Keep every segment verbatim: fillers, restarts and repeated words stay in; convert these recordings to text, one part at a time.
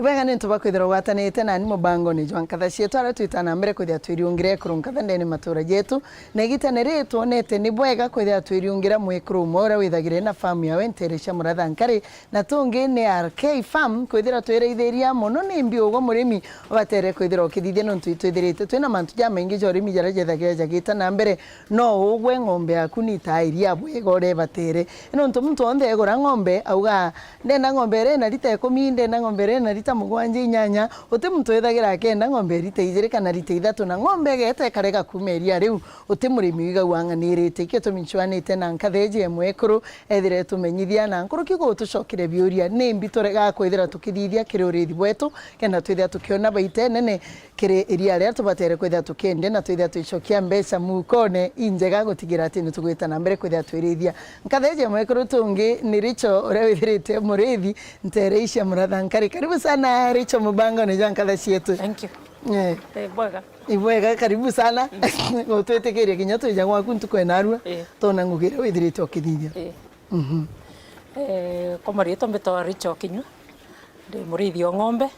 Bwega ni ntu bwa kwithirwa ugwatanite nani mubangone jwa nkatha cietu, aria twita na mbere kwithia twiriungira ekuru nkatha ndene matura jetu. Na igitene riri twonete ni bwega kwithia twiriungira mwekuru umwe uria withagira na famu yawe ntere cia Muratha Nkari, na tungi ni R K Farm, kwithira twiraithiria mono. Nimbi ugwe murimi ubatere kwithira ukithithia, nontu itwithirite twina mantu jamaingi ja urimi jaria jethagira jagita na mbere. No ugwe ng'ombe yaku ni ta iria bwega uria ibatere. Nontu muntu onthe egura ng'ombe auga, "Ndenda ng'ombe iria ina rita ikumi, ndenda ng'ombe iria ina rita mugwanja, inyanya." Uti muntu withagira akenda ng'ombe rita ijiri kana rita ithatu, na ng'ombe igeta ikarega kuuma iria riu. Uti murimi wigagua ang'anirite. Ikio tumichuanite na nkatha iji ya mwekuru, ethire tumenyithia na nkuruki gutucokeria biuria, nimbi turegaa kwithira tukithithia kiri urithi bwetu, kenda twithia tukiona baita nene kiri iria riria tubatere kwithia tukiendia na twithia twicokia mbeca mukone injega gutigira ati nitugwita na mbere kwithia twirithia. Nkatha iji ya mwekuru tungi ni Richo uria withirite murithi ntere ici ya Muratha Nkari. Karibu sana Richo mubangone jwa nkatha cietu. Thank you. Eh. Eh, bwega. Ibwega, karibu sana. Gutwitikiria kinya twija gwaku ntuku ya narua, Eh. tona ngugi iria withirite ukithithia. Eh. Mhm. Eh, kwa mariitwa mbitagwa Richo Kinyua, ndi muriithi wa ng'ombe,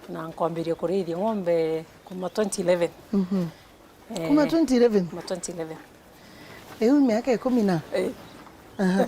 na nkwambirie kuriithia ng'ombe kuma twenty eleven. Mhm. Eh, Kuma twenty eleven? Kuma twenty eleven. Riu miaka ikumi na? Eh. Aha.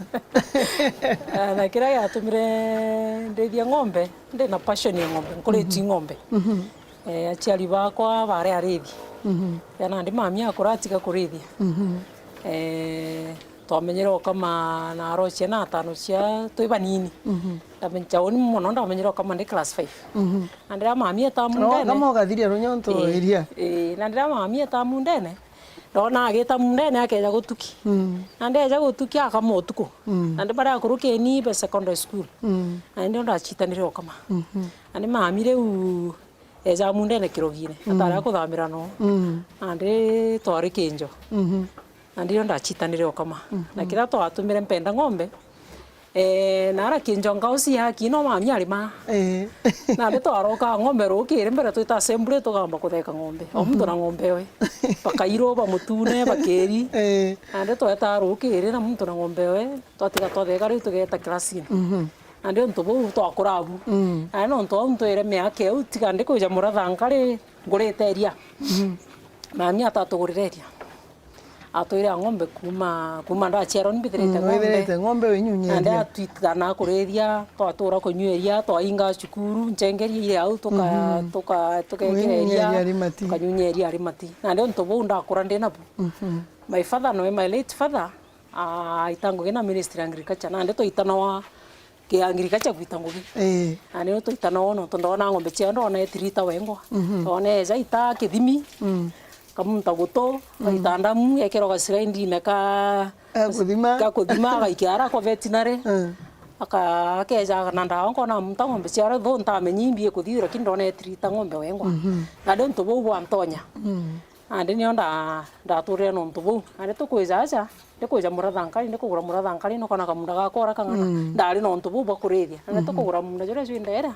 Ah, na kiria giatumire ndithie ng'ombe, ndi na passion ya ng'ombe, nkuritue Mhm. ng'ombe. Mhm. Eh, aciari bakwa baari ariithi. Mhm. Ya nandi mami akura atiga kurithia. Mhm. Eh, twamenyere ukama na aro ciana atano cia twi banini. Mhm. Ndamenya uni mono, ndamenyere ukama ndi class five. Mhm. Na ndiria mami eta No, mundene. Kama ugathiria runyonto Eh, iria. Eh, na ndiria mami eta mundene, ndona agita mundene akeja gutuki. Mm. Na ndeja gutuki akama utuku. Mm. Na ndi baria akuru keni be secondary school. Mm. Na ndio ndachitanire ukama. Mhm. Na ni mami riu eja mundene kirogine, Mm. atari akuthamira no. Mm. Nandi twari kinjo. Mhm. Na ndio ndachitanire ukama. Mhm. Na kiria twatumire mpenda ng'ombe, eh, nara kinjo ngausi yaki no mami arima. Eh. Nandi twaroka ng'ombe rukiri mbere twita assembly tukamba kutheka ng'ombe. O muntu Mhm. na ng'ombe we. Bakairu, bamutune, bakiri. Eh. Nandi tweta rukiri na muntu na ng'ombe we. Twatiga twatheka riu tugeta kirasini. Mhm. Nandi untu buu twakura bu. Mm. Na nontu au ntwire miaka iu, tiga ndikwija Muratha Nkari, ngurite iria. Mhm. Mami atatugurire iria. Atwire ng'ombe kuma, kuma ndaciarwa ni mbithirite Mm, ng'ombe. Withirite ng'ombe winyunyia Nandi iria. atwitana kurithia, twatura kunyua iria, twainga cukuru, ncengeria iri au, tuka-, Mhm. tuka-, tukekira Winyunyia iria, iria rimati. tukanyunyia iria rimati. Nandi untu buu ndakura ndi nabu. Mhm. My father, noe my late father, aita ngugi na ministry ya agriculture, nandi twaitanawa ki agriculture gwita ngugi. Ii. Na niyo twaitanawa nontu ndona ng'ombe ciao, ndona etirita wengwa. Mhm. Ndona eja ita kithimi, Mm. kamunta gutu, Mm. gaita ndamu, ekirwa gaciraindine ka Ga kuthima. ga kuthima, agaikia ara kwa veterinary. Mm. Aka-, akeja na ndawa, nkona munta ng'ombe ciao, tho ntamenyi imbi ikuthithirwa, lakini ndona etirita ng'ombe wengwa. Mhm. Na ndi untu buu bwantonya. Mm. Nandi nio nda-, ndaturire na untu buu. Nandi tukwija aja, ndikwija Muratha Nkari, ndikugura Muratha Nkari, nokona kamunda gakwa ura kang'ana. Mm. Ndari na untu buu bwa kurithia. Nandi Mhm. tukugura munda juria jwi ndere,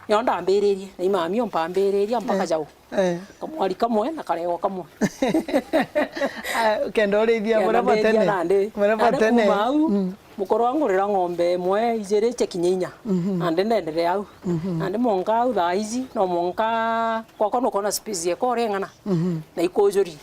nio ndambiririe. Na imami o mpambiriria mpaka Eh. jau. Eh. Kamwari kamwe na karegwa kamwe. Ah, kenda urithia Kenda buria bwa ndithia tene. nandi. Buria bwa Nandi tene. kuma au, Mm. Mukuru angurira ng'ombe imwe, ijiri cia kinya inya. Mhm. Nandi ndenderea au. Mhm. Nandi mwanka au thaa iji, no mwanka gwakwa nukona space yekwa ureng'ana. Mhm. Na ikujuri.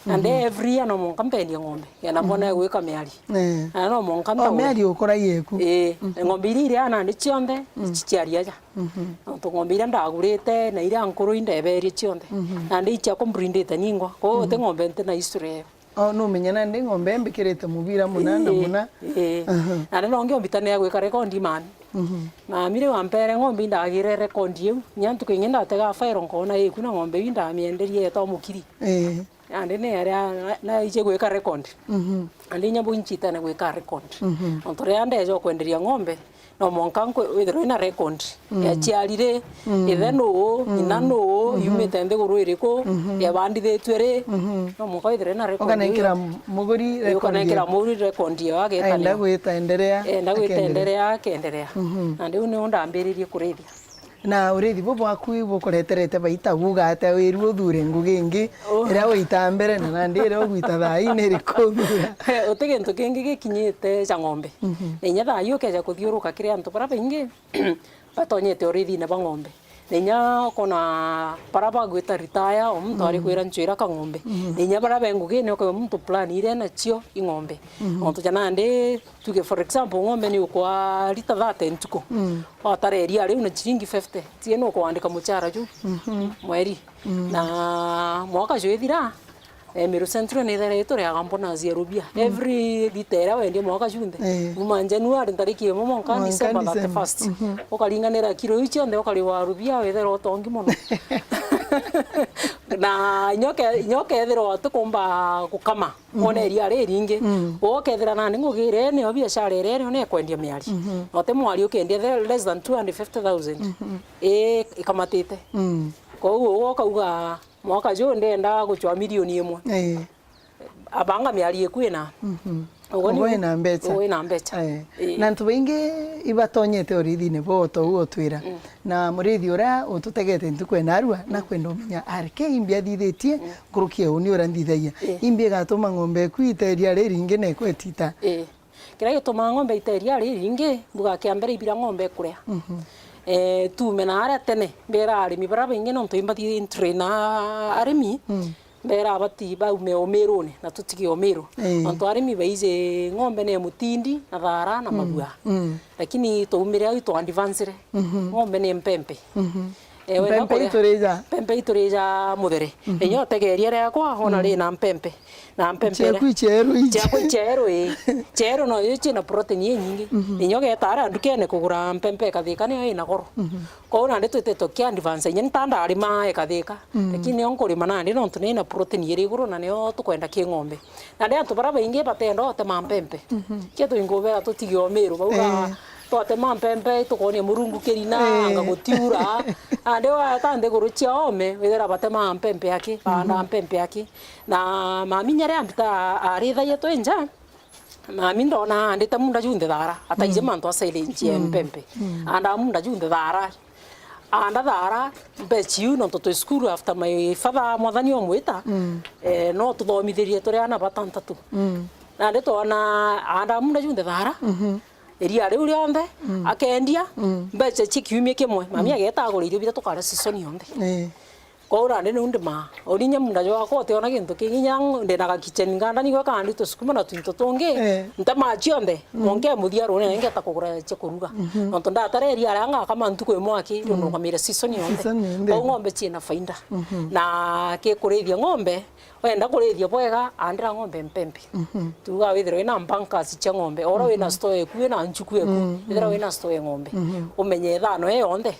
Nandi Mhm. every year no mwanka mpendie ng'ombe. Kenda mbone Mhm. gwika miari. Eh. Na no mwanka O, ntaure. miari ukura yeku. Ii. Mhm. Ng'ombe iria iria nandi cionthe, Mhm. iciciari aja. Mhm. Nontu ng'ombe iria ndagurite, na iria nkuru indeberie cionthe. Mhm. Nandi icia kumbreedite ningwa. Kwou Mhm. uti ng'ombe nti na history eyo. O, numenya nandi ng'ombe mbikirite mubira muna na Ii, muna. Ii. Aha. Nandi no ngiombitania gwika rekondi mami. Mhm. Mami riu ampere ng'ombe indagire rekondi iu. Nya ntuku ingi ndatega fairo nkona iku na ng'ombe iu indamienderie eta mukiri. Ii. Nandi ni aria na, naiji gwika rekondi. Mhm. Nandi inya bu inchitane gwika rekondi. Mhm. Nontu riria ndeja kwenderia ng'ombe, no mwanka nkwe-, withirwe wina record. Mm. Yaciarire, Mm. ithe nuu, Mm. ng'ina nuu, Mhm. yumite nthiguru iriku, Mhm. yabandithitue ri, Mhm. no mwanka withirwe na record Ukanenkera iu. muguri Ii, record ukanenkera iu. muguri record iyo, agetanira. Aenda gwita endelea, Enda gwita akendelea. endelea, akendelea. Mhm. Na riu niu ndambiririe kurithia. Na urithi bu bwaku ibu bukureterete baita, guga atia wiru uthure ngugi ingi Oh. iria wita mbere, na nandi iria ugwita thaa ii ni iriku uthura? Uti gintu kingi gikinyite ja ng'ombe. Mhm. Na inya thaa ii ukeja kuthiuruka kiri antu baria baingi, batonyete urithine bwa ng'ombe. Na inya ukona bara bagwita retire, o muntu ari kwira ncwira ka ng'ombe. Na inya bara be ngugine, ukauga muntu plan iria enacio i ng'ombe. Nontu ja nandi, tuge for example, ng'ombe ni ukwa lita thirty ntuku. Watara iria riu na ciringi fifty, tie ni ukwandika muchara ju mweri. Na mwaka jwithira, Eh, Meru Central ni ithere ituriaga bonus ya rubia. Every lita iria wendia mwaka junthe. Eh. Kuma January ntariki imwe mwanka Mwanka December December. thirty-first. Ukaringanira kiro iu cionthe ukariwa rubia withera utongi mono. Na inya uke-, inya ukethirwa utikumba gukama, wone iria riringi. Ukethira nandi ngugire niyo biashara iria niyo ni kwendia miari. Na uti mwari ukendia the less than two hundred fifty thousand. I, ikamatite. Koguo uguo ukauga mwaka ju ndienda gucwa milioni imwe. Eh. Abanga miari iku ina. Uguo ni Uguo ina mbecha. Uguo ina mbecha. Eh. Eh. Na antu baingi ibatonyete urithine bwa o ta uu utwira. Na murithi uria ututegete ntuku ena arua, na kwenda umenya ari ke imbi athithitie nkuruki ya uni uria nthithagia. Eh. Imbi igatuma ng'ombe eku ite iria riringi na ikwetita. Eh. Kiria gitumaa ng'ombe ite iria riringi, mbuga kia mbere ibira ng'ombe ikuria. Eh, tuume na aria tene, mbira arimi baria baingi nontu imbathi train arimi, mbera abati baume umirune na tutige umiru. Eh. Nontu arimi baiji ng'ombe ni mutindi na thara na mabua. Lakini twaumire au twaadvance. Ng'ombe ni mpempe. Eh, wenda Mpempe kuria iturija. Mpempe iturija muthere. Inya utegeria riakwa, ona ri na mpempe. Na mpempe iria Ciaku iceru iji. Ciakwa iceru, ii. Ceru no yo ciina protein inyingi. Inya ugeta aria ndukene kugura mpempe ikathika niyo ina goro. Kwou nandi twitite tuki advance. Inya ntandarima ikathika. Lakini niyo nkurima nandi nontu niyo ina protein iri iguru na niyo tukwenda ki ng'ombe. Nandi antu baria baingi batenda utema mpempe. Kio twingubera tutige umiru. Bauga, eh, twatema mpempe, tukonia Murungu kirina, eh, anga gutiura. Ande waeta nthiguru cia ome, withira batema mpempe aki, baanda mpempe aki. Na mami nyari ambita arithagia twi nja, mami ndona andite munda junthe thara, ataije mantu a silage ya mpempe. Anda munda junthe thara. Anda thara, mbechi iu nontu twi cukuru after my father mwathani omwita, eh, no tuthomithirie turi ana batantatu. Nandi twona anda munda junthe thara, iria riu rionthe, akendia, mbecha cia kiumia kimwe. Mami ageta agura irio biria tukaria season yonthe. Eh. Kwou nandi niu ndimaa. Uri inya munda jwakwa utiona gintu kingi, inya ndina ga kitchen nganda nigwe kandi tusukuma na twinto tungi, eh, ntemaa cionthe, monke muthia runene ngeta kugura cia kuruga. Nontu ndatara iria ria ngakama ntuku imwe aki, riu ndugamire season yonthe. Season yonthe. Kwou ng'ombe ciina faida. Na kikurithia ng'ombe, wenda kurithia bwega, andira ng'ombe mpempe. Tuga withirwe wina mbankas cia ng'ombe, ora wina store eku, wina nchuku eku, withirwa wina store ya ng'ombe. Umenye ithano iyo yonthe,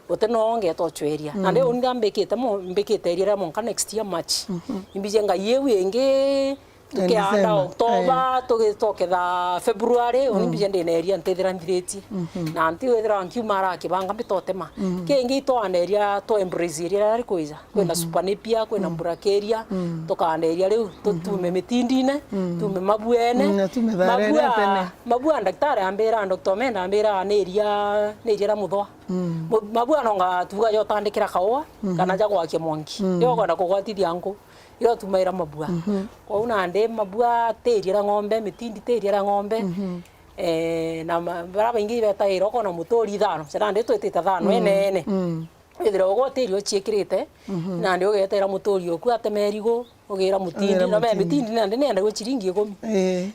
uti no ngeta ucweria. Na ndi uni mbikite mo-, mbikite iria ria mwanka next year March. Imbije ngai iu ingi, tukianda December, October, tugi-, tuketha February, uni mbije ndina iria ntithira nthiritie. Na nti withirwa nkiuma ara kibanga mbitotema. Kingi itwanderia to embrace iria riria rikwija. Kwina Super Napier, kwina Burakeria, tukaanderia riu, tu-, tuume mitindine, tuume mabuene. Mm, na tuume thaara iria tene. Mabua, mabua ndagitari ambira, Doctor Omenda ambira ni iria, ni iria ria muthwa. Mu-, mabua nonga tuuga jotandikira kaua, kana ja gwakia mwanki. Rio ukwenda kugwatithia nku, iro tumaira mabua. Kwou nandi mabua ti iria ria ng'ombe, mitindi ti iria ria ng'ombe. Eh, na ma-, bara baingi ibetaira ukona muturi ithano, cia nandi twitite thano enene. Withira ugwatirio uciikirite, nandi ugetera muturi oku ateme irigu, ugira mutindi, ugira na me mutindi. Mitindi nandi niendagua ciringi ikumi. Ii.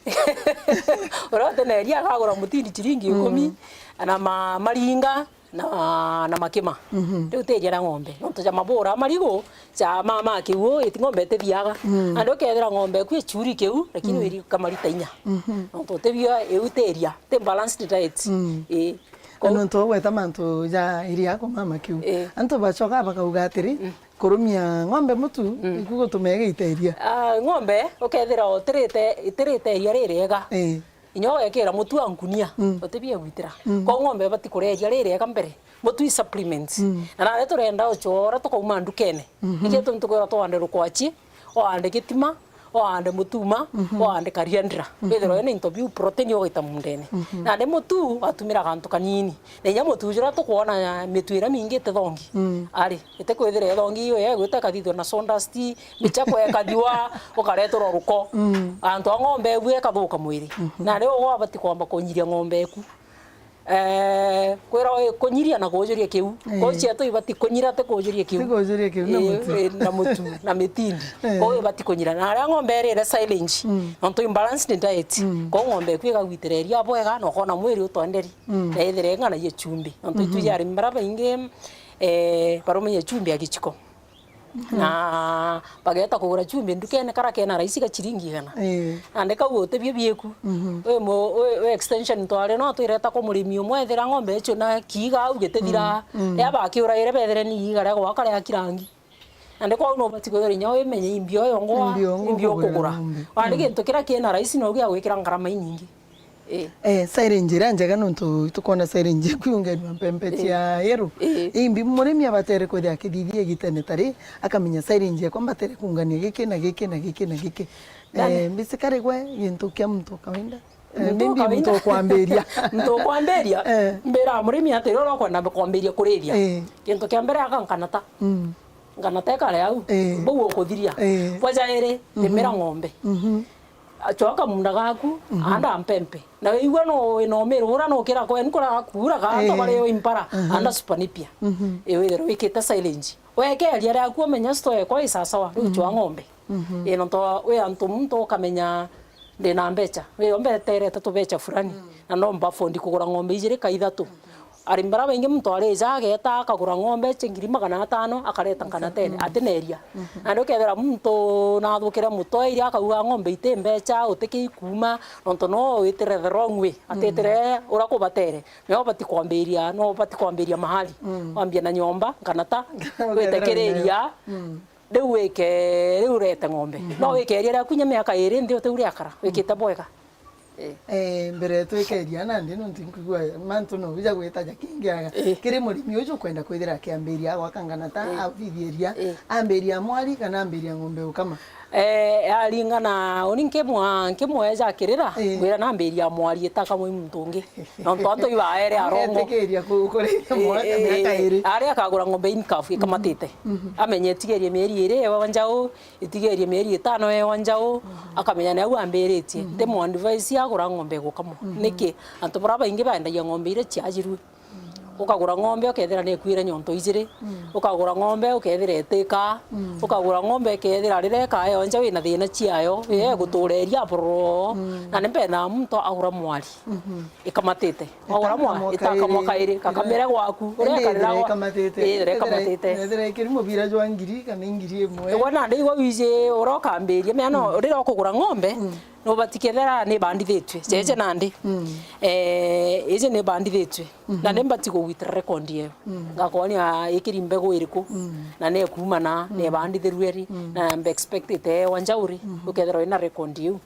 Uria uteneria akagura mutindi ciringi ikumi, na ma-, maringa, na, na makima. Riu tiria ria ng'ombe. Nontu ja mabura marigu, ja mama kiu, iti ng'ombe itithiaga. Nandi ukethira ng'ombe eku icuri kiu, lakini wiri kamarita inya. Nontu utibio iu tiria, ti balanced diet. Ii. Na nontu ugweta mantu ja iria kumama kiu. Ii. Antu bacoka bakauga atiri, kurumia ng'ombe mutu, iku gutuma igita iria. Ah, ng'ombe, ukethira utirite, itirite iria ririega. Ii. Inya ugekira mutu wa nkunia, utibia gwitira. Kwou ng'ombe ibati kuria iria ririega mbere. Mutu i supplements. Na nawe turenda ucora tukauma ndukene. Nikio tuntu kwira twande rukwachi, oande gitima, oande mutuma, oande kariandira. Withirwa wina into biu protein ugaita mundene. Nandi mutu watumira gantu kanini. Na inya mutu juria tukwona mitu iria mingi itithongi. Ari, itikwithira ithongi iyo yegwita ikathithua na sawdust, michakwa ikathiwa, ukareterwa ruko. Antu a ng'ombe ebu ikathuka mwiri. Nandi ugwe wabati kwamba kunyiria ng'ombe eku. Eh, kwira wi kunyiria na kuujuria kiu. Eh. Kwou cietu ibati kunyira ti kuujuria kiu. Ti kuujuria kiu na Eh, mutu. Eh, na mutu, na mitindi. Eh. Kwou ibati kunyira. Na aria ng'ombe irire silage, Mm. nontu imbalanced diet. Mm. Kwou ng'ombe eku igagwitira iria bwega, na ukona mwiri utwenderi. Mm. Na ithire ing'ana ya chumbi. Nontu Mhm. itwiji arimi baria baingi, eh, barumia chumbi ya gichiko. Mhm. Na bageta kugura chumbi ndukene, kara kena raisi ga chiringi igana. Ii. Nandi kau utibio bieku. Mhm. Wi mu-, wi, wi extension twari no twireta ku murimi umwe ethira ng'ombe icio na kiiga au gitithira. Mm, mm. Ria bakiuraire bethire ni iiga ria gwaka ria kirangi. Nandi kwou nubati kwithira inya wimenye imbio yongwa, Imbio ngwa imbio kugura ukugura. Ng'ombe. Nandi Mm. gintu kiria kina raisi no gia gwikira ngarama inyingi. Ii. Eh, silage iria njega nontu itukwona silage ikwiunganua mpempe Ii. cia yellow. Ii. Imbi murimi abatere kwithia akithithia igitene tari, akamenya silage ekwa mbatere kuungania giki na giki na giki na giki. Nani? Eh, basically gwe gintu kia muntu wa kawaida. Eh, Muntu wa maybe muntu kawaida. wa kwambiria. Muntu wa kwambiria, Eh. mbira murimi atiri uria ukwenda kwambiria kurithia. Ii. Gintu kia mbere aga nkanata. Mm. Nkanata ikare au. Ii. Bau ukuthiria. Ii. Bwa jairi, Mhm. rimira ng'ombe. Mhm. Acoa kamunda gaku, Mhm. anda mpempe. Na wigua no wina umiru uria no kira kwenu kura kuura ga antu Eh. bari o impara, Mhm. anda super napier. Mhm. Ii, withirwe wikite silage. Wekeria riaku umenya store ekwa i sawasawa, riu Mhm. cua ng'ombe. Mhm. Ii, nontu wi antu muntu ukamenya ndina mbecha. Wi o mbeterete tubecha fulani. Mm. Na no mba afford kugura ng'ombe ijiri ka ithatu. Mhm. Arimi baria baingi muntu arija ageta akagura ng'ombe cia ngiri magana atano akareta nkanatene, Mhm. atineria. Mhm. Nandi ukethira muntu nathukire mutwe iria akauga ng'ombe iti mbecha, utikii kuuma, nontu no witire the wrong way, atitire Mhm. uria kubatere. Nio ubati kwambiria, no ubati kwambiria mahali. Mm. Wambia na nyomba, nkanata, Ukethira wite kiriria. Mm. Riu wike, riu urete ng'ombe. Mhm. No wike iria riaku inya miaka iri nthi uti uria akara, wikite bwega. Eh. Eh, mbere twikeria nandi nontu nkwigua mantu no bija gwita ja kingi aga. Eh. Kiri murimi uju ukwenda kwithira akiambiria agwaka nganata, Eh. athithia iria, Eh. ambiria mwari kana ambiria ng'ombe ukama? Eh, aringana uni nkimwa-, nkimweja akirira, Eh. ngwira nambiria mwari itakamwe muntu ungi. Nontu antu ibaere arongo. Ugetikiria ku-, kurithia Eh, mwa-, eh, miaka eh, iri. Aria akagura ng'ombe in calf ikamatite. Mhm. Amenye itigerie mieri iri ewa njau, itigerie mieri itano ewa njau, Mhm. akamenya ni au ambiritie. Mhm. Nti mu advise agura ng'ombe gukamwa. Mhm. Niki? Antu baria baingi baendagia ng'ombe iria ciajirue. Mhm. Ukagura ng'ombe ukethira ni ikuire nyonto ijiri. Mhm. Ukagura ng'ombe ukethira itika. Mhm. Ukagura ng'ombe ukethira riria ikaewa njau ina thina ciayo, Mhm. ye gutura iria bororo. Mhm. Na ni mpendaa muntu agura mwari. Mhm. Ikamatite. Wagura mwa, itakamwa kairi, gakamere gwaku. Uria indi ithira ikarira gwa-, ikamatite. Ii, ithira ikamatite. Ithira ikiri mubira jwa ngiri kana ngiri imwe. Igwe nandi igwe wiji uria ukambiria, mea no, Mm. riria ukugura ng'ombe, Mm. nubati kethira ni bandithitue. Jeje Mm. nandi. Mm. Eh, iji ni bandithitue. Mhm. Na ni mbati kugwitira record iyo. Mm. Ngakwonia ikiri mbegu iriku, Mm. na ni ekuumana, Mm. ni bandithirue ri, Mm. na mbe expectite ewa njauri, Mhm. ukethira wina record iu.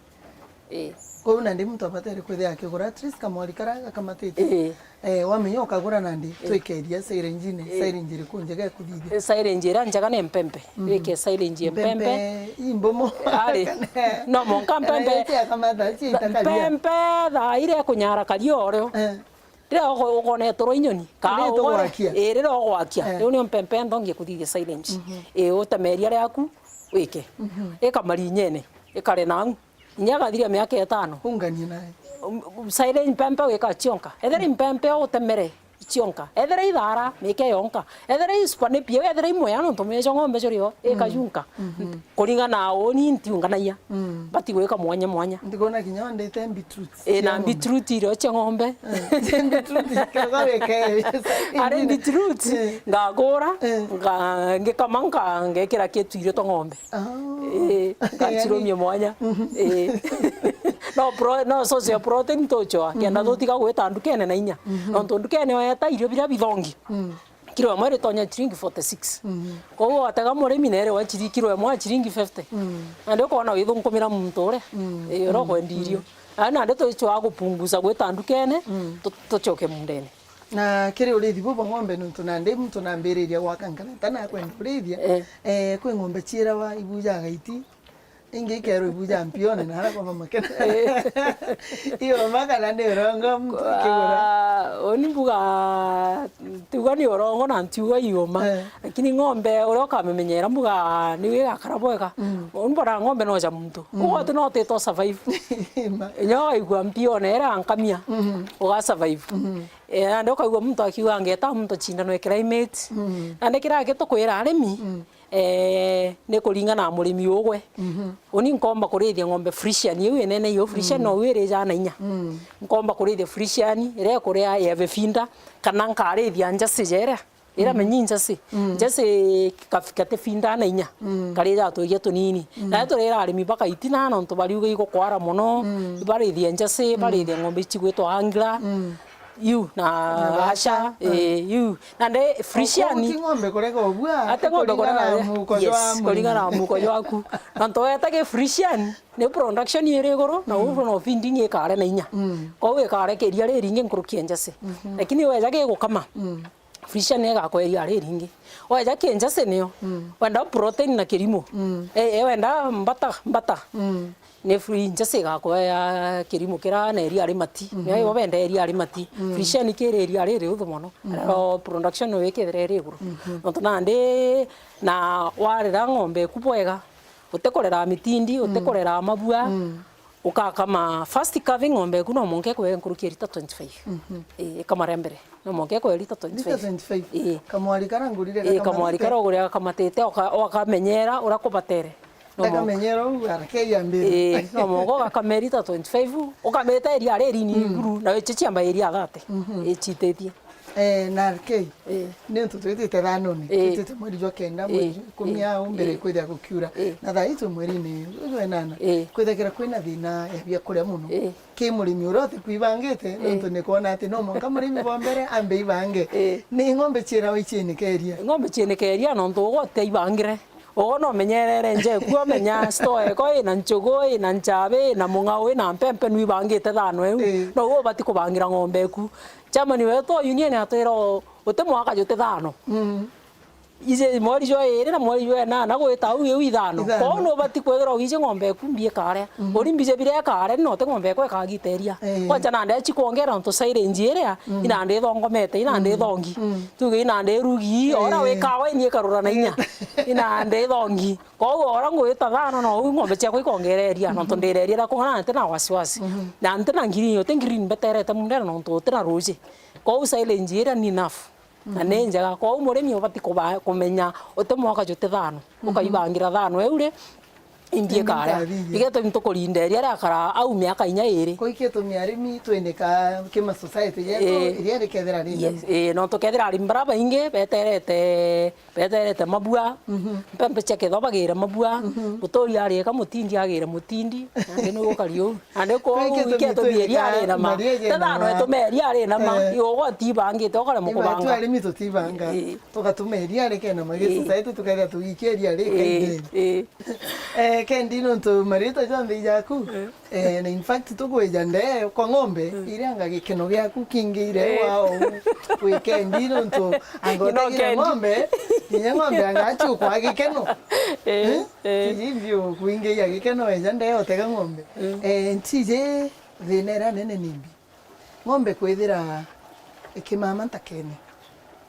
Ii. Kwou nandi muntu abatere kwithia akigura at least kamwari karia gakamatite. Ii. Eh, wamenya ukagura nandi, Ii. twikeria silage-ini, Ii. silage iriku njega ikuthithia? Silage iria njega ni mpempe. Mhm. Wike silage ya mpempe. Mpempe, imbomo. Ari. No monka mpempe. Kana iti akamatha, iti itakaria. Mpempe thaa iria ikunyara karia orio. Eh. Riria uko-, ukona iturwa inyoni. Riria ugore, itugwakia. Ii, riria ugwakia. Eh. Riu nio mpempe nthongi ikuthithia silage. Mhm. Ii, utemeria riaku, wike. Mhm. Ikamarinyene, ikare nau. Inya agathiria miaka itano. Unganie nae. Um, um, silage mpempe wika cionka. Ethira i mpempe utemere cionka. Ethira i thara, mike yonka. Ethira i super napier, ethira i mwea nontu mwejo ng'ombe jurio, Mm. ikajunka. Mhm. Kuringana na uni ntiunganagia. Mm. Bati gwika mwanya mwanya. Ndikona kinya wandite beetroots Ii, cia na ng'ombe. Beetroot irio cia ng'ombe. Eh, beetroot, kioka weke. Ari beetroot, Eh. ngagura, Eh. nga-, ngikama, nga-, ngekira kitu irio twa ng'ombe. Ah. Ii, ngacirumia mwanya. Mhm. Ii. No pro-, no source ya protein tuchoa, kenda Mhm. tutiga gwita ndukene na inya. Mhm. Nontu ndukene weta irio biria bithongi. Mm. Kilo imwe iritonya chiringi forty six. Mhm. Kwou watega murimi na iri wa chiri-, kilo imwe ya chiringi fifty. Mm. Nandi ukona withunkumira muntu uria, Mm. ii, uria Mm. ukwendia irio. Mm. Na nandi tuchoa gupunguza gwita ndukene, Mm. tu-, tuchoke mundene. Na kiri urithi bu bwa ng'ombe, nontu nandi muntu nambiriria gwaka nkana tana akwenda urithia, Eh. eh, kwi ng'ombe ciirawa ibujaga iti, Ingi ikerwa ibu ja mpione na ara kwamba makena. Ioma kana ni urongo muntu akigura? Ah, uni mbuga, tiuga ni urongo na ntiuga ioma. Eh. Lakini ng'ombe uria ukamimenyera mbuga ni igakara bwega. Mm. Uni mbona ng'ombe no ja muntu. Mm. Ugo ati no tito survive. Ma- Inya waigua mpione era nkamia. Mhm. Uga survive. Mhm. Eh, nandi ukaigua muntu akiuga ngeta muntu cindano ya climate. Mhm. Nandi kiria gitukwira arimi. Mm. Eh, ni kuringana na murimi ugwe. Mhm. Uni nkomba kurithia ng'ombe Friesian, iu inene iu, Friesian no iu irijaa na inya. Mm. Nkomba kurithia Friesian, iria ikuria ya Befinda, kana nkarithia njasi ja iria, iria menyi njasi. Mm. Njasi ka-, kati finda na inya, mm, karijaa tuigia tunini. Mm. Nayo turira arimi baka itina, nontu bariuga igukwara mono, mm, barithia njasi, mm, barithia ng'ombe cigwitwa Angler. Mm. Iu na Na aca, aca, eh, iu. Nandi Friesian. Ti ng'ombe kurega ubua, ate ng'ombe kuringana na kurega, muko jwa yes, murimi. Kuringana na muko jwaku. Nontu weta gi Friesian, ni production iri iguru, na, mm, uguo no feeding ikare na inya. Mm. Kwou ikare kiria riringi nkuruki ya njasi. Mhm. Lakini weja gigukama, mm, Friesian igakwa iria riringi. Weja ki njasi niyo. Mm. Wenda protein na kirimo. Mm. Eh, eh, wenda mbata, mbata. Mm. Ni free, njasi igakwa ya kirimo kira na iria ri mati. Mhm. Niyo benda iria ri mati. Mm. Friesian kiri iria riri uthu mono. Mhm. Rero production no ikethira iri iguru. Mhm. Nontu nandi na warera ng'ombe eku bwega, utikurera mitindi, mm, utikurera mabua, mm, ukakama first calving ng'ombe eku no mwanka ikwe nkuruki ya lita twenty-five. Mhm. Ii, ikama ria mbere. No mwanka ikwe lita twenty-five. Lita twenty-five? Ii. Kamwari kara ngurire. Ii, kamwari kara ugurire gakamatite, oka-, okamenyera uria kubatere. No mwanka. Ndakamenyera uu, arakei ambire. Ii, no mwanka ugakame lita twenty-five, ukamite iria riri ni, mm, nguru, na icio ciamba iria thirty. Mhm. Icitithie. Eh, na arakei. Ii. Ni untu twitite thanone, ii, twitite mweri jwa kenda, ii, mweri jwa ikumi, ii, au mbere, ii, kwithira gukiura. Ii. Na thaa ii twi mweri-ini jwa inana. Ii. Kwithagirwa kwina thina ya biakuria mono. Ii. Ki murimi uria utikwibangite, ii, nontu ni kwona ati no mwanka murimi bwa mbere ambe ibange. Ii. Ni ng'ombe ciirawa iciinikeria? Ng'ombe ciinikeria nontu ugwe utiaibangire. Ugwe no umenyerere nja eku, umenya store eko ina nchugu, ina nchabi, ina mung'ao, ina mpempe, nwibangite thano iu. Ii. No ugwe ubati kubangira ng'ombe eku. Chairman wetu wa union atwira u-, uti mwaka juti thano. Mm. Ije mweri jwa iri na mweri jwa inana gwita au iu ithano. Ithano. Kwou nubati kwithirwa wiji ng'ombe eku mbi ikaria. Mhm. Uri mbi je biria ikaria, ni noti ng'ombe ekwa ikagita iria. Eh. Kwanza nandi aci kwongera nontu silage iria, mm, inandi ithongomete, inandi, mm, ithongi. Mm. Tuge inandi irugi, eh, ora wikawa ini ikarura na inya. Eh. Inandi ithongi. Kwou ora ngwita thano no u ng'ombe ciakwa ikongera iria, nontu, mhm, ndira iria ria kung'ana na ntina wasiwasi. Mhm. Na ntina green, uti green mbeterete mundene nontu utina ruji. Kwou silage iria ni enough. Na ni njega. Kwou murimi ubati kuba-, kumenya uti mwaka juti thano. Mhm. Ukaibangira thano iu ri, imbi ikare. Ikare. Igetumi tukurinda iria riakara au miaka inya iri. Kwou iketumi arimi twinika kima society yetu, ii, iria rikethira ri, yes, ii, no tukethira arimi bara baingi beterete, beterete mabua, mhm, mpempe cia kitho bagire mabua, mhm, muturi arika mutindi agire mutindi, nandi ni gukari uu. Nandi kwou iketumi iria ri na ma. Te thano itume iria ri na ma. Eh. Igo gotibangite, ukaremwa kubanga. Arimi tutibanga. Ii. Tugatuma iria rikena magi, ii, society tukethira tugikia iria rikaingire. Ii. Eh, Kendi, nontu maritwa jonthe ijaku. Eh. Eh, na in fact tukwija ndee kwa ng'ombe, mm, irianga gikeno giaku kingire, eh, wao. Wi Kendi, nontu anga utegire ng'ombe, kinya ng'ombe anga aciukwa gikeno. Eh, eh. Tiji mbio kuingiia gikeno weja ndee utega ng'ombe. Mm. Eh, ntiji thina iria nene nimbi. Ng'ombe kwithira ikimama ntakene,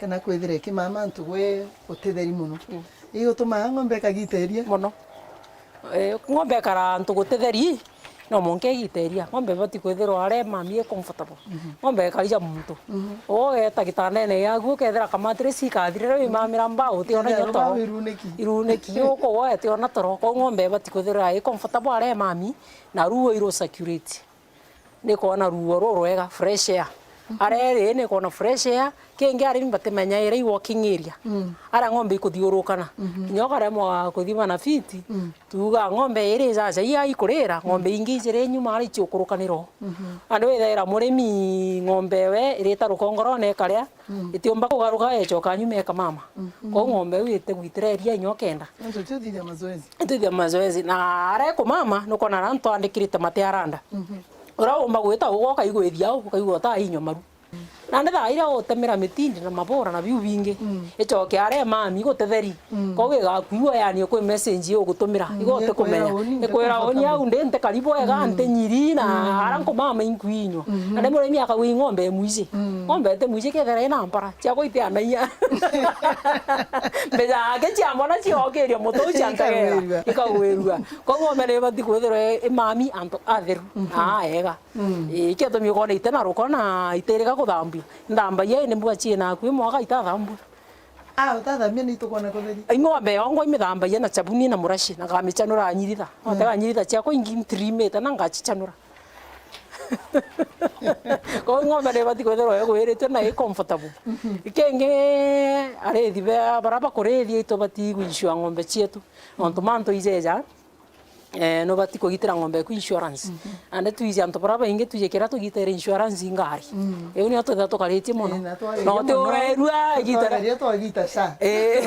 kana kwithira ikimama antu gwe utitheri mono, mm, igutumaa ng'ombe ikagita iria? Mono. Eh, ng'ombe ikara antu gutitheri, no mwanka igita iria. Ng'ombe ibati kwithirwa aria imami i comfortable. Mhm. Ng'ombe ikarija muntu. Mhm. Ugeta gitandene giaku, ukethira ka mattress ikathirira, wimamira mbao, utiona inya toro. Iruniki. Iruniki, uku we utiona toro. Kwou ng'ombe ibati kwithirwa i comfortable aria imami, na ruo iru circulate. Ni kwona ruo rurwega, fresh air. Mhm. Aria iri ni kwona fresh air, kingi arimi batimenyaira i walking area. Mm. Aria ng'ombe ikuthiurukana. Mhm. Kinya ukaremwa kuthima na fiti, mm, tuuga ng'ombe iri ijaja ia ikurira, ng'ombe ingi ijiri nyuma aria iciukurukanira o. Mhm. Nandi withaira murimi ng'ombe ewe irita rukongorone ikaria, mm, itiumba kugaruka ecoka nyuma ikamama. Mhm. Kwou ng'ombe iu itigwitira iria inya ukenda. Nontu tio thithia mazoezi. Itwithia mazoezi. Na aria ikumama, nukwona aria ntwandikirite mate aranda. Mhm. Uria umba gwita ugwe ukaigwithia au, ukaigua utaa inywa maru. Nandi thaa iria ugutemera mitindi na mabura na biu bingi, mm, icoke aria mami gutetheri. Mm. Koguo igakuigua yani kwi message igugutumira, mm, igo utikumenya. Ikwira uni, ikwira uni au ndi nti karibu wega, mm, nti nyiri na, mm, ara nkumama inkuinywa. Mhm. Nandi murimi akagua ing'ombe imwiji. Mm. Ng'ombe iti mwiji kethera ina mpara. Ciakwa itianaia. Mbeca yake ciamona ciokiria mutu ciantegera. Ikagwirua. Ikagwirua. Koguo ng'ombe nibati kwithirwa i mami antu atheru, mhm, na aega. Mm. Ii, ikio tumi ukona ite na ruko na itirika kuthambua. Nthambagia indi mbua ciina akui mwaka itathambua. Ah, utathambia ni tukona kutheria. Ing'ombe yongwa imithambagia na chabuni na murashi, na ngamichanura nyiritha. Mm. Otega nyiritha ciakwa ingi ntrimite na ngachichanura. Koguo ng'ombe nibati kwithirwa igwiritue na i comfortable. Mhm. Ikingi, arithi ba, bara bakurithia itubati kuinsure ng'ombe cietu. Nontu mantu ijeja, eh, nubati kugitira ng'ombe eku insurance. Mhm. Nandi twiji antu bara baingi twiji kiria tugitaire insurance i ngari. Mm. Iu nio twithira tukaritie mono. Eh, na twaririe mono. Na utiurairua igita ria twagita sha. Eh.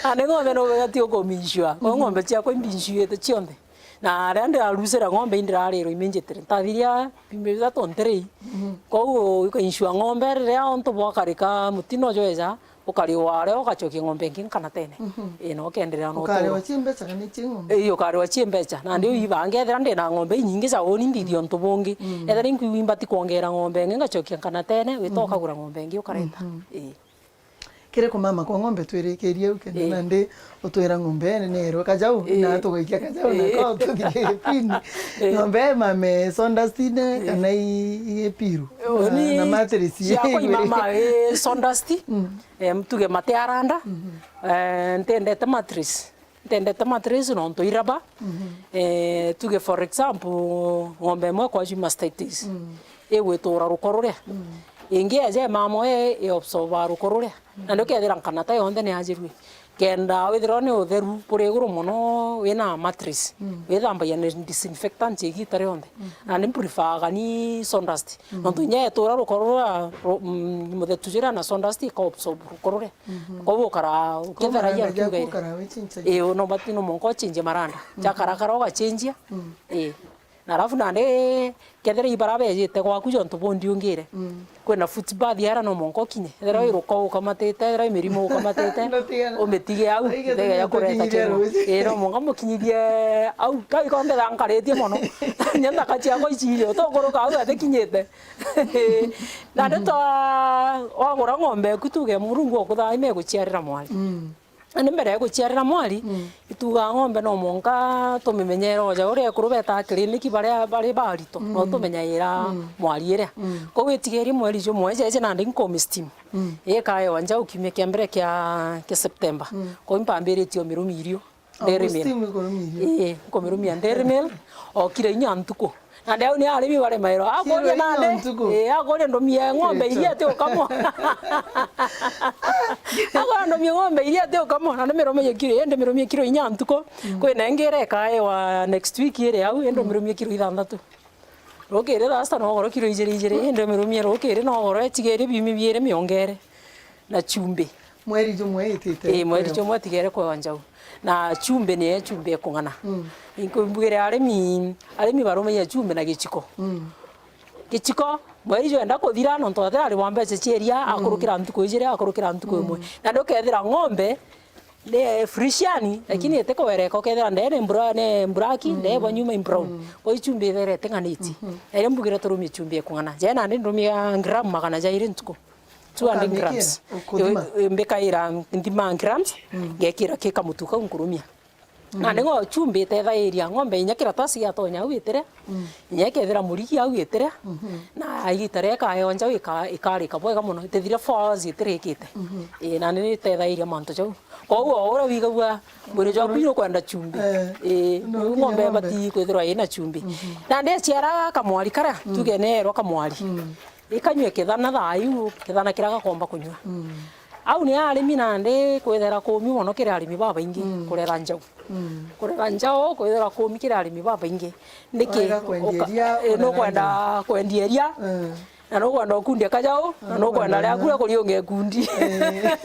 Nandi ng'ombe nubati ukuminsure. Koguo, mhm, ng'ombe ciakwa imbinsure cionthe. Na aria ndirarucira ng'ombe indirarirwa iminjitire. Ntathiria biumia bithatu ntirei. Mhm. Koguo ukainsure ng'ombe riria untu bwakarika mutino jweja, ukariwa aria ugacokia ng'ombe ingi nkanatene. Mhm. Ii, na ukenderea na uturo. Ukariwa cie mbeca kana cie ng'ombe? Ii, ukariwa cie mbeca. Nandi, mhm, uiba ngethira ndina ng'ombe inyingi ca uni nthithia untu bungi. Mm. Ethira inkwigua imbati kwongera ng'ombe ingi ngacokia nkanatene, wita, mhm, ukagura ng'ombe ingi ukareta. Mhm. Ii. Kiri kumama kwa ng'ombe twirikirie au kenda, ii, nandi utwira ng'ombe nene erwe kajau, ii, na tugaikia kajau, ii, na ko tuthirie pini. Ii. Ng'ombe imame sawdust-ine, ii, kana i-, i piru. Uni na, na mattress ciakwa igwire. Imama, ii, sawdust. Mm. Em, tuge mate aranda. Mhm. Eh, ntendete mattress. Ntendete mattress nontu iraba. Mhm. Eh, tuge for example, ng'ombe imwe kwaju mastitis. Mm. Igwitura ruko ruria. Mm. Ingi eja imamo i, i absorb ruko ruria. Mm. Nandi ukethira nkanata yonthe ni yajirue. Kenda withirwa ni utheru buri iguru mono wina mattress, mm, withambagia na disinfectant igita rionthe. Mm. Nandi mprefaaga ni sawdust. Mm. Nontu inya etura ruko ruria, ru-, mm, muthetu juria na sawdust ika absorb ruko ruria. Mhm. Koguo ukara ukitheragia maranda jaku ukiugaire. Ukara wichinchagia. Ii, no but no mwanka uchinjie maranda. Mhm. Jakarakara ugacenjia. Mm. Ii. Na alafu nandi kethira ibara bejite gwaku jontu bundiungire. Mm. Kwina footbath ara no mwanka ukinye. Ethira, mm, wi ruko ukamatite, ethira wi mirimo ukamatite, umitige au, ithega ya kureta kiro. Ii, no mwanka mukinyithie au, kau iko mbetha nkaritie mono. Nyenda kachiakwa icirio, utokuruka au atikinyite. Na, mhm, ndeto wagura ng'ombe eku tuge Murungu okuthaima iguciarira mwari. Mm. Nandi mbere ya iguciarira mwari, mm, itugaa ng'ombe no mwanka tumimenyere oja uria ekuru betaa kiriniki baria bari barito, no, mm, tumenyaira, mm, mwari iria. Mm. Koguo itigerie mweri jumwe, jeje nandi nkumisteam. Mm. Ikaewa njau kiumia kia mbere kia, kia September. Mm. Koguo impambiritie umirumia irio. Dairy Mill. Steam ikurumia irio. Ii, nkumirumia Dairy Mill, okire inya ntuku. Nandi au ni arimi baremairwa. Akuria nandi, ii, akuria ndumie ng'ombe iria ati ukamwa. Akuria ndumie ng'ombe iria ati ukamwa. Nandi mirumie kiro, indi mirumie kiro inya ntuku. Mm. Kwina ingi irekaewa next week iri au, indi, mm, mirumie kiro ithanthatu. Rukiri rasta no goro kiro ijiri ijiri, indi mirumie rukiri no goro etigerie biumia biiri miongere. Na chumbi. Mweri jumwe itite. Ii, mweri jumwe atigere kwewa njau. Na chumbi ni chumbi ekung'ana. Mm. Inkumbugire arimi, arimi barumagia chumbi na gichiko. Mm. Gichiko, mweri jwenda kuthira, nontu atirari wa mbeca cia iria, mm, akurukira ntuku ijiri, akurukira ntuku imwe. Mm. Na ndukethira ng'ombe ni Frisian, lakini, mm, itikwereka, ukethira ndee ni mbra-, ni mburaki, mm, ndee bwa nyuma i brown. Mm. Kwa hiyo chumbi ithere iting'aniti. Mhm. Na iria mbugire turumie chumbi ekung'ana. Jena ndi ndumia gram magana jairi ntuku. Two hundred grams. Ukamikiira, ukuthima? Yo, yo, mbikaira nthima grams, mm, ngekira ki kamutu kau nkurumia. Mm. Na ningo chumbi itethairia ng'ombe inya kiratasi giatonya au itiria, mm, inya ikethira murigi au itiria, mhm, na igita riria ikaewa njau ika-, ikarika bwega mono, itithire four hours itirikite. Mhm. Ii, na ni itethairia mantu jau. Koguo o uria wigagua mwiri jwaku jukwenda chumbi. Eh, ii, no, riu kinya ng'ombe ng'ombe ibati kwithirwa ina chumbi. Mhm. Nandi eciara kamwari karia, mm, tuge neerwa kamwari. Mm. Ikanyua kithana thaa iu, kithana kiria gakomba kunyua. Mm. Au ni arimi nandi kwithira kumi mono kiri arimi babaingi, mm, kurera njau. Mm. Kurera njau kwithira kumi kiri arimi babaingi. Niki? Wega kwendia uka-, iria, eh, kurera nukwenda njau. Kwendia iria. Mm. Na nukwenda ukundia kajau, na nukwenda riaku ria kuriunga ikundi. Eh.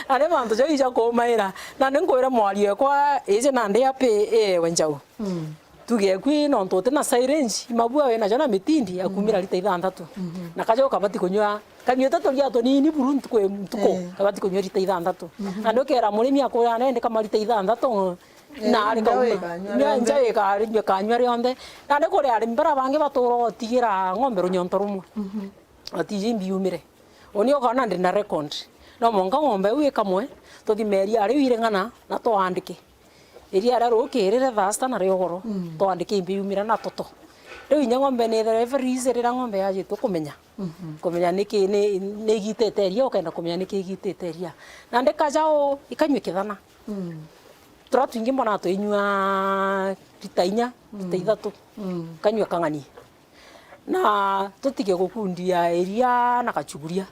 Ari mantu jau ija kumaira. Nandi nkwira mwari ekwa, iji nandi api, eh, we njau. Mm. tuge kwi nontu uti na silage, mabua wina jo na mitindi, akumira lita ithanthatu. Mhm. Na kajau kabati kunyua, kanyuite turia tunini buru ntuku, ntuku, eh, kabati kunyua lita ithanthatu. Mhm. Na ndu ukera murimi akuria nende kama lita ithanthatu, eh, na ari nja kauma. Wikanyua rionthe. Nja wikanyua rionthe. Na ni kuri arimi bara bangi batura utigira ng'ombe runyonto rumwe. Mhm. Atiji mbiumire. Uni ukona ndi na record. No mwanka ng'ombe iu ikamwe, tuthime iria riu iring'ana na twandike. Iria ria rukirire thaa sita na ria ugoro, mm, twandike imbi yumire na toto. Riu inya ng'ombe ni ithere every easy riria ng'ombe yajitwe kumenya. Mhm. Kumenya niki ni, ni igitite iria, ukenda kumenya niki igitite iria. Na ndi kajau ikanyua kithana. Mm. Turia twingi mbona twinyua rita inya, rita, mm, ithatu. Mm. Kanyua kang'ani. Na tutige gukundia iria na gachuguria.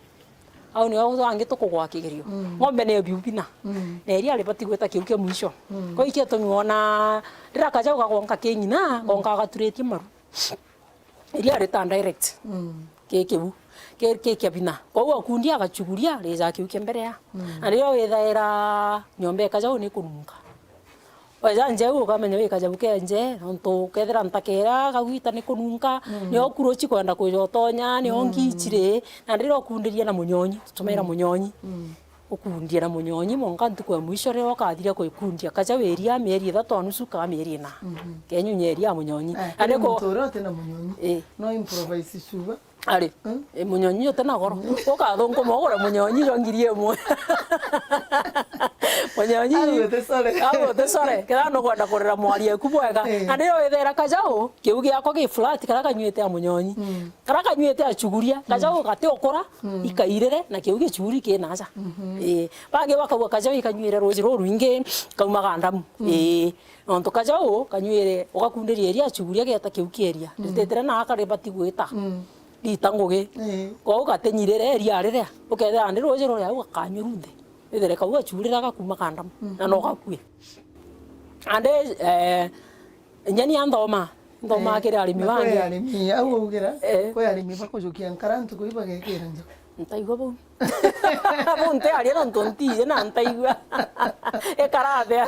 Au nio angi tukugwa kigerio. Mm. Ng'ombe niyo biu bina. Mm. Na iria ribati gwita kiu kia mwisho. Mm. Ko ikio tumi wona riria kajau gagonka ki ng'ina, mm, gonka gaturitie maru. Iria rita direct. Mm. Ki kiu. Ki, ki kia bina. Kwou akundia agachuguria, rija kiu kia mbere ya. Mm. Na riria withaira nyomba ya kajau ni kununka. Weja nje u ukamenya wi kajau ke nje, nontu ukethira ntakera kagwita ni kununka, mm, nio kuruchi kwenda kuja utonya, nio, mm, ngichire, na ndira ukundiria na munyonyi, tutumaira, mm, munyonyi. Mm. Ukundie na munyonyi, mwanka ntuku ya mwisho riria ukathiria kwikundia kajau iria mieri ithatu na nusu kana mieri ina. Mhm. Kenyunya iria ya munyonyi. Eh, na kiri niko muntu uria uti na munyonyi, eh, no improvise chuba. Ari, mm, e, munyonyi uti na goro. Ukathunguma ugure munyonyi jwa ngiri imwe. Munyonyi. Au uti sore. Au uti sore. Kethira nukwenda kurera mwari eku bwega. Eh. Na riria withera kajau, kiu giakwa gi flat, karia kanyuite a munyonyi. Mm. Karia kanyuite a chuguria, kajau gati ukura, mm, ikairire, na kiu gichuguri ki naja. Mhm. Ii. Bangi bakauga kajau ikanyuire ruji rurwingi, kaumaga ndamu. Mm. Ii. Nontu kajau kanyuire, ugakundiria iria chuguria geeta kiu kieria. Mm. Ritetire na akaribati gwita. Mm. Rita ngugi. Ii. Kwou gatenyirire iria riria, ukethira ndi ruji ruria u gakanyua runthe. Withire kau gachurira gakuma ka ndamu, mhm, na no gakue. Ande, eh, nyeni anthoma, nthoma, eh, kiri arimi na bangi. Kwi arimi, au ugira, eh, kwi arimi bakujukia nkara ntuku ibagekira nja. Ntaigua bau. Bau ntiaria nontu ntiji na ntaigua. Ikara atia?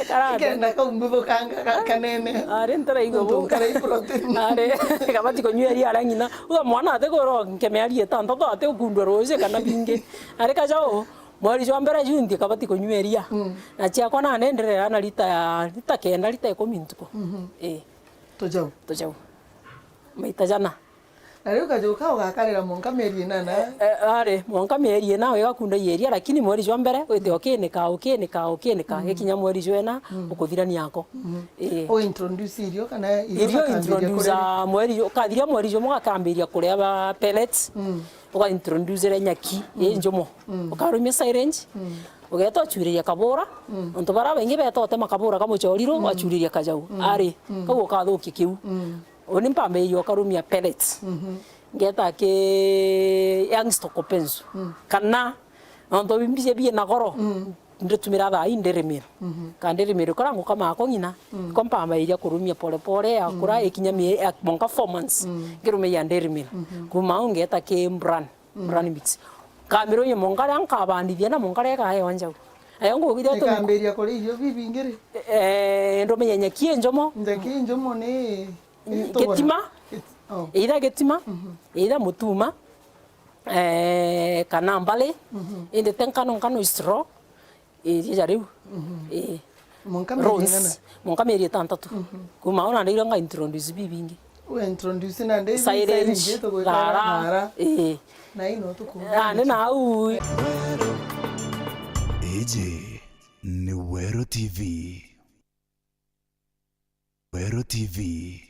Ikara atia? Ikenda kau mbithukanga ga-, kanene. Ari ntiraigua bau. Nontu nkara i protein. Ari, kabati kunyua iria ria ng'ina. Uga mwana ati kwirwa nkemea iria itantatu ati ukundwa ruji kana bingi. Ari kajau, mweri jwa mbere juu nthi kabati kunyua iria. Mm. Na ciakwa nani ndirera na rita ya, rita kenda, rita ikumi ntuku. Mhm. Ii. Tujau. Tujau. Maita jana. Na riu kajuka ugakarira mwanka mieri inana? Eh, eh, ari, mwanka mieri ina igakundagia iria, lakini mweri jwa mbere withia ukinika, ukinika, ukinika, mm, gikinya mweri jwa ina, mm, ukuthirania ako. Mhm. Ii. U introduce irio kana irio? Irio bakambiria introduce kuria? Mweri ju-, ukathiria mweri jumwe ugakambiria kuria ba pellets, mm, uga introduce ria nyaki, mm, i njumo. Mm. Ukarumia silage, mm, ugeeta uchuriria kabura, mm, nontu baria baingi beeta utema kabura ka muchoriru, mm, achuriria kajau. Mm. Ari, mm, kau ukathukia kiu. Mm. Uni mpambiririe ukarumia pellets. Mhm. Ngeeta ki young stock pensu. Mm. Kana, nontu mbiji biina goro, mm, nditumira thaa ii ndirimira. Mhm. Kana ndirimira, ukara nguka mako ng'ina, mm, ko mpambiriria kurumia pole pole, yakura, mm, ikinya mie-, ya, mwanka four months, mm, ngirumiria ndirimira. Mhm. Kuma au ngeeta ki bran, mm, bran mix. Nkamirumia mwanka ria nkabandithia na mwanka ria ikaewa njau. Ayo ngugiria tu- Ikambiria kuria irio bibingi ri? Eh, ndumenya nyaki i njumo. Nyaki i njumo ni Gitima. Git-, oh. Either gitima, mhm, either mutuma, eh, kana mbali, mhm, indi te nkano, nkano i straw, iria ja riu. Mhm. Ii. Mwanka mieri ing'ana? Mwanka mieri itantatu. Mhm. Kuma au nandi irio nga introduce bibingi. U introduce nandi silage, silage, rara. Ii. Na ino tuku. Ah, ni na au. Iji ni Weru T V. Weru T V.